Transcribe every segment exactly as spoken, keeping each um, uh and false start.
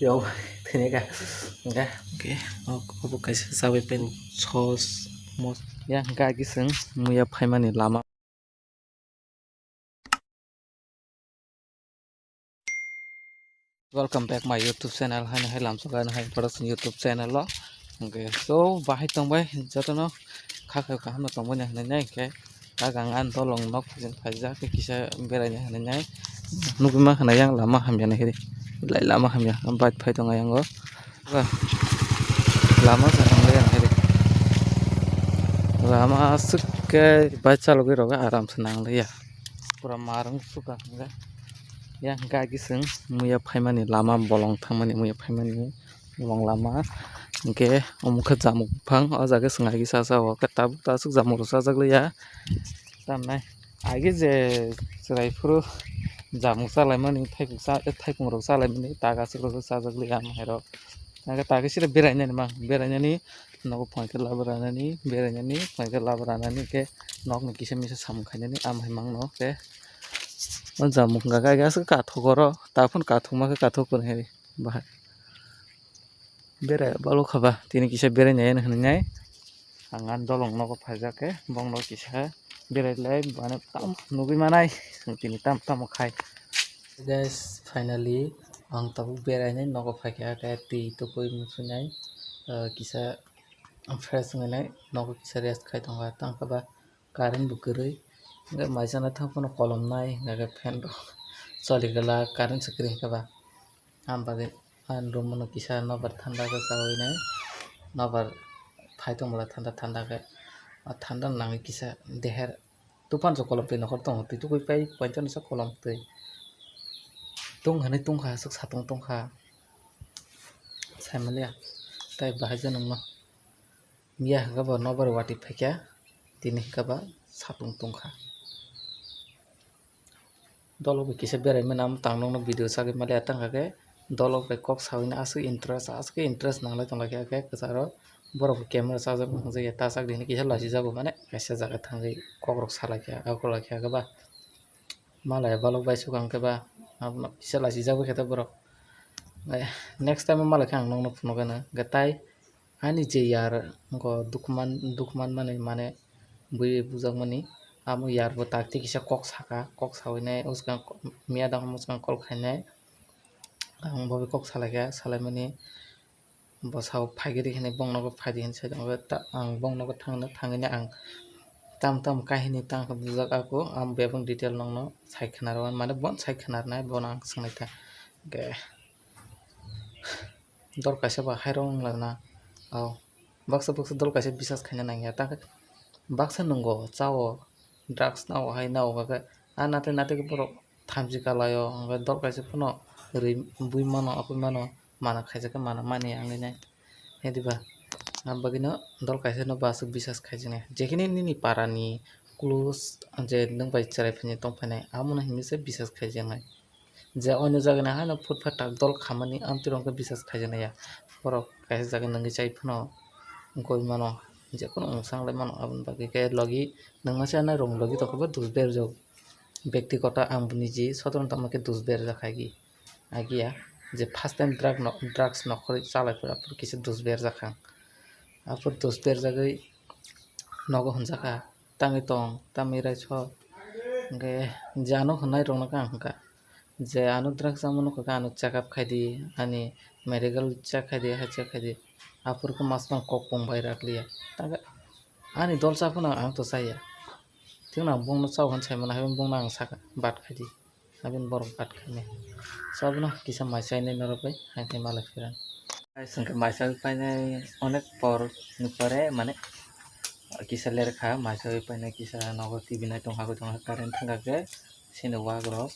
Yo, tini ka. Hingke. Oke, ok, obo kaisa chawi pen sos, mos. Ya, hingke agi chwng muya phaimani lama. Welcome back my YouTube channel. Haino hai lamsok ano hai production YouTube channel o. Hingke, so, bahai tongbai, jotono kha kha kaham no tongbai na hinui nai, hingke. Tagang ang dolong nok phaijak khe kisa beraina hinui nai. Nugui mankha na yang lama hamya nai hiri. Belai lama hamya. Bike phai tongo yang o. Lama se hamya nai hiri. Lama aswk khe bike chalogwi rwgwi aram se nang liya. Pura marwng suka hwnga. Yang hwnka agi chwng muya phaimani lama bolong thangmani muya phaimani. Bolong lama. Hingke omo khe jamuk buphang, o jaga chwng agi cha cha o khe tabuk ta aswk jamuk rok chajak liya. Tamnai agi je chwrai phuru jamuk chalaimani thaipung cha-, thaipung rok chalaimani ta aswk rok chajak liya amhairok. Hingke ta khe sida berainani mang, berainani nogo phai khe lab ranani, berainani phai khe lab ranani khe nokni kisa misa samung khainani amhai mangno khe. O jamuk hwnka khe agi aswk kathok oro, ta phano kathokma khe kathok kwrwngri bahai. Berai balo kha ba, tini kisa berai nai hinwi nai. Ang ani dolong nogo phaijak khe, bongno kisa berai lai, mane tam nugui manai, chwng tini tam tamo khai. Guys, finally, ang tabuk berai nai nogo phaikha, khe twi tubui muchunai, ah, kisa fresh wngwi nai, nogo kisa rest khai tongo, tang khe ba current bo kwrwi, hwnkhe maisana thang phano kolom nai, hwnkhe fan rok choli glak, current se kwrwi hwnkhe ba. Ang bagwi ani room no kisa nobar thanda khe chawi nai, nobar phai tongmala thanda thanda khe, o thanda nangwi kisa deher tupan se kolom twi nokhor tongo, twi tubui pai poito nisa kolom twi tung hinwi tungkha, aswk satung tungkha, saimaliya tei bahai je nongno. Miya hwnkhe bo nobar watwi phaikha, tini hwnkhe ba satung tongkha. Dolok bai kisa berai mano, tang nokno video sagwi maliya tangkha khe, dolok bai kok sawi no aswk interest, aswk interest nanglai tonglaikha khe kwcharo borok bo camera chajak nangjakya ta chak di hinwi kisa lachijago mane kaisa jaga thangwi kokrok salaikha, akwlaikha khe ba. Malai balok bai swkang khe ba, abono kisa lachijago khe ta borok. Next time o malai khe ang nokno phunukgano, hwnkhe tai ani je yar wngkha dukman, dukman mani mane bui bujakmani, amo yar bo takti kisa kok saka, kok sawi nai, o swkang miya dang mwskang call khainai, ang bo kok salaikha, salaimani. Bo sao phaigwi rikhe hinwi bongnogo phaidi hinwi sai tongo. Ta-, ang bongnogo thangno, thangwi no ang tam tam kahini tangkha bujak ako, ang bebak detail nokno sai khwnarwi mano, bono sai khwnarnai, bono ang swngnai ta. Hwnkhe dol kaisa ba hairok wng lana, o baksa baksa dol kaisa bisas khaina nangya, ta baksa nwngo, chao, drugs nao, hai nao, hwnkhe a natai natai khe borok thamchi kalaio, hwnkhe dol kaisa phano rwi bui mano, apui mano. Mana khaijak khe mana mani wngwi nai. Hediba, abagwino dol kaisa no bo aswk bisas khaijaknai. Jekhini nini para ni close je nwng bai chwrai phaiwi tongphainai, amo no hinwi se bisas khaijaknai. Je oino jaga ni haino phut phatak dol khamani, amtwi rok khe bisas khaijaknai ya. Borok kaisa jaga nwngwi chai phano wngwi mano, jephuru wngsanglai mano, aboni bagwi khe logi nwngma se anai rong logi tongkhe bo dus berjak. Bektigoto ang niji sodorno tamo khe dus berjak hai. Agia je first time drug no, drugs nokhorwi chalai phuru aphuru kisa dus berjak ang. Aphuru dus berjagwi nogo hwnjakha, "Tangwi tong, tamwi raisok." Hwnkhe je ano hwnnairokno khe ang hwnkha, je ano drugs chama nukha khe ano check up khaidi, ani medical check khaidi, hai check khaidi. Aphuru khe mas tong kok pung bai rak liya. Tangkhe ani dol cha phano ang to chaya. Thikno ang bongno chao hwn saimano, hai bongno ang sakha, bat khaidi. Aboni borok bat khainai. So, abono kisa mai chainai norok bai, hai khe malai phira. Guys, hwnkhe mai chai painai onek por ni pore, mane, kisa ler kha, mai chai painai kisa nogo T V nai tongkha, tongkha, current thangkha khe, sini wak rok,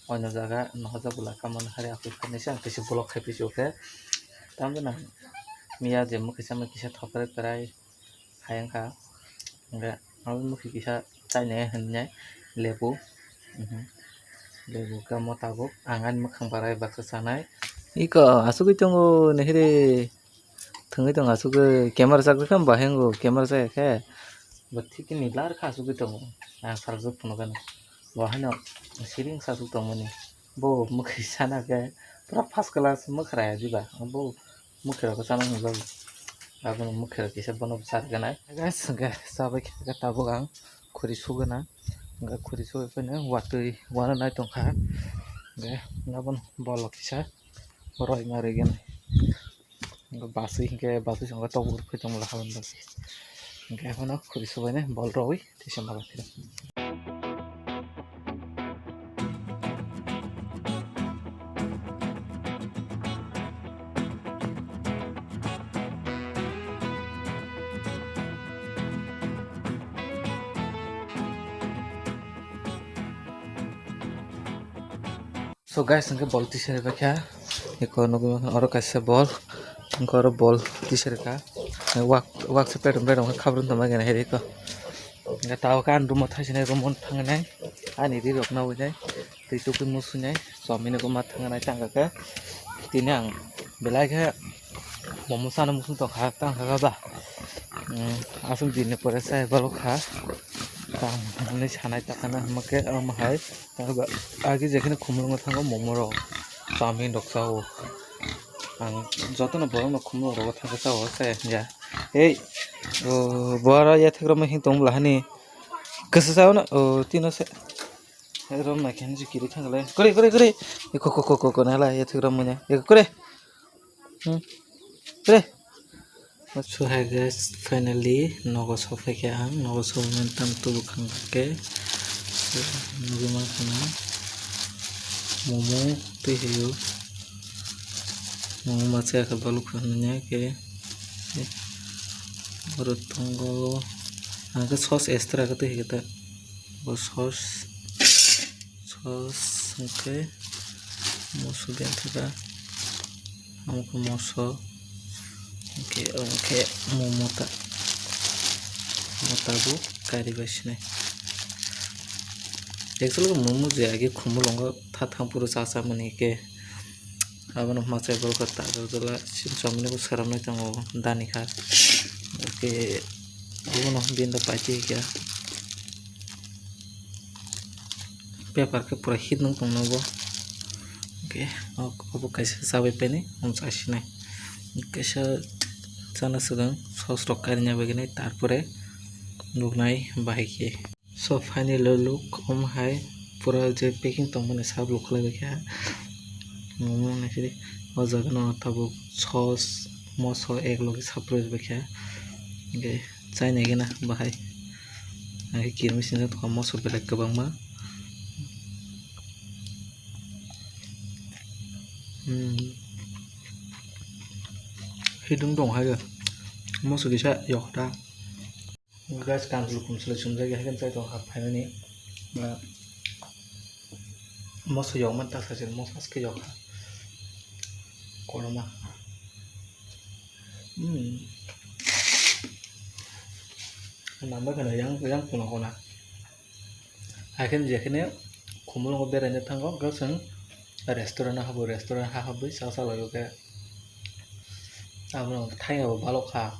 oino jaga, nohor jaga bwla kamani hari aphuru khainai se, ang kisa vlog khai phi se, okay. Tamo jana miya je mwkhwi sama kisa thopre kwrai, hai wngkha. Hwnkhe ang nukhi kisa chainai hinwi lebu. Mhm. Lebu khe mo tabuk ang ani mwkhang barai baksa chanai. Iko asugwi tongo nahiri. Thwngwi tongo asugwi camera chakjakha bahai wngo camera chaya khe. Bo thikini lar khe asugwi tongo. Ang salsa phunukgano. Bo haino siring sasuk tongmani. Bo mwkhwi sana khe Pura first class mwkhra ya diba. Abo mwkhra ko chana hwnjak. Abo mwkhra kisa bono bwsa rwgana. Guys, hwnkhe chabai khe tabuk ang khuri sugana. Hwnkhe khuri sugwi phano watwi wana nai tongkha. Hwnkhe nabon bol kisa roi ma rwgana. Baswi hwnkhe baswi songkhe tok ur phai tongmwla habani bagwi. Hwnkhe haphano khuri subainai bol roi tisa mala phira. So guys, hwnkhe bol tisari baikha. Eko nugwi mankha oro kaisa bol. Hwnkhe oro bol tisari kha. Wak, wak se pedom pedom khe khabrwng tongma gana heri ko. Hwnkhe tabuk khe ani room o thaisinai, room o thangnai. Ani ri rok nawi nai. Twi tukui musunai. Chomino ko ma thangnai tangka khe. Tini ang belai khe momo chana muchung tongkha tangkha ba. Aswk dinni pore chai balokha. Tamo hinwi sanai takana hwnba khe omo hai. Agi jekheno khumulwngo thango momo rok, chowmin rok chao. Ang jotono borokno khumulwng rogo thangwi chao chaya hinya. Ei, o, bo aro yathek romwi hing tong bwla hani. Kwsa chao no, o, tino se. Rom naikhe hinwi kiri thangla. Kore, kore, kore. Ko, ko, ko, ko, ko, nala yathek romwi ne. Eko kore. Hmm. Kore. So hi guys, finally nogo sophaikha ang, nogo sophaimani tamo tubukha hwnkhe nugwi mankha na momo twi hwyo, momo masa khe balukha hwnwi khe oro tongo, ang khe sauce extra khe twi hwnkhe ta bo sauce. Sauce hwnkhe moso benthiba, omo khe moso, hwnkhe omo khe momo ta, momo tabuk kari bai sinai. Actually momo je agi khumulwngo tha thang phuru cha cha mani khe. Abono masa borok khe ta jala sim chomino bo swnamnai tongo dani kha. Hwnkhe obono bini paiti khe. Paper khe pura hit nung tongno bo. Hwnkhe obo kaisa chabai painai, omo chasinai. Kaisa chana swkang sauce rok karina bagwi nai, tarpore nuknai bahai khe. So finally look omo hai pura je packing tongmani sap lukhlai baikha. Momo naisidi o jaga no tabuk sauce moso ek logi sap rwbaikha. Hwnkhe. Chaina gana bahai. Hai kirmi sinjak tongkha moso belai kwbangma. Hmm. Hidung tong hai moso kisa yok ta. Guys, kanjulu kumsala chumjak ya, hai chai tong hap phaimani. Moso yok man ta sajil moso aske yok ha. Koroma. Hmm. Namba kana yang, yang kuna kuna. Haikhe jekhene khumulwngo beraina thango, hwnkhe chwng restaurant-o habo, restaurant-o habwi cha chalaio khe. Abono thaino bo balok kha.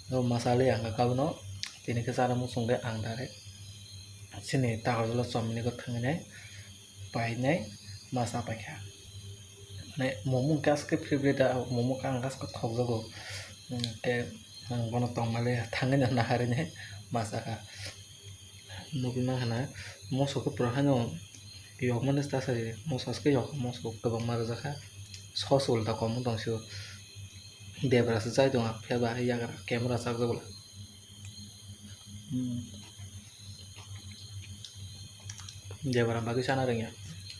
O masa le ang kha abono, tini khe chana muchung khe ang direct chini takarjala chomini khe thangwi nai. Painai ma cha paikha. Mane momo hwnkhe aske favorite, momo khe ang aske khokjago. Hwnkhe ang bono tongmale thangwi no naharwi nai ma chakha. Nugwi mankha na moso khe pura haino yokmani ta sai, moso aske yok, moso kwbangma rwjakha. Sauce ulta kom wng tong sio. Debra se chai tongo, phiya ba yagra camera chakjak bwla. Hmm. Debra bagwi chana rwngya,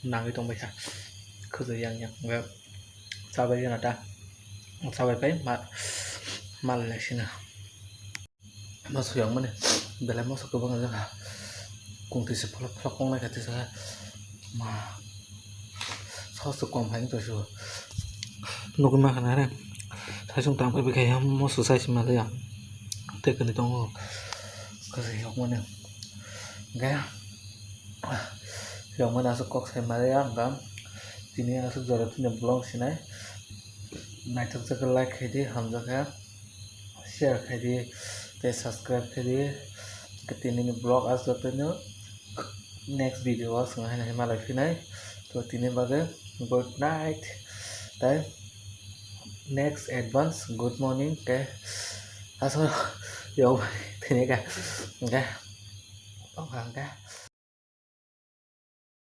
nangwi tongbaikha, khwjak yang yang, hwnkhe chabai gana ta, chabai pai ma, malai sino. Moso yang mani, belai moso kwbang wngjakha, kungtwi se pholok pholok kong naikha tisa, ma, sauce kom hai wngtong sio. Nugwi mankha na re. Saisung tang phai bwkha ya moso sai se malaya. Tei kwnwi tongo. Kwrwi yok mani. Hwnkhe yok mani aswk kok sai malaya hwnkha. Tini aswk jora tini vlog sinai. Naithok jak khe like khai di, hamjak khe share khai di, tei subscribe khai di. Hwnkhe tini ni vlog aswk tini next video o chwng haino hai malai phinai. To tini bagwi. Good night. Tei next advance good morning. Tei asal yo tini ka. Oke. Oke.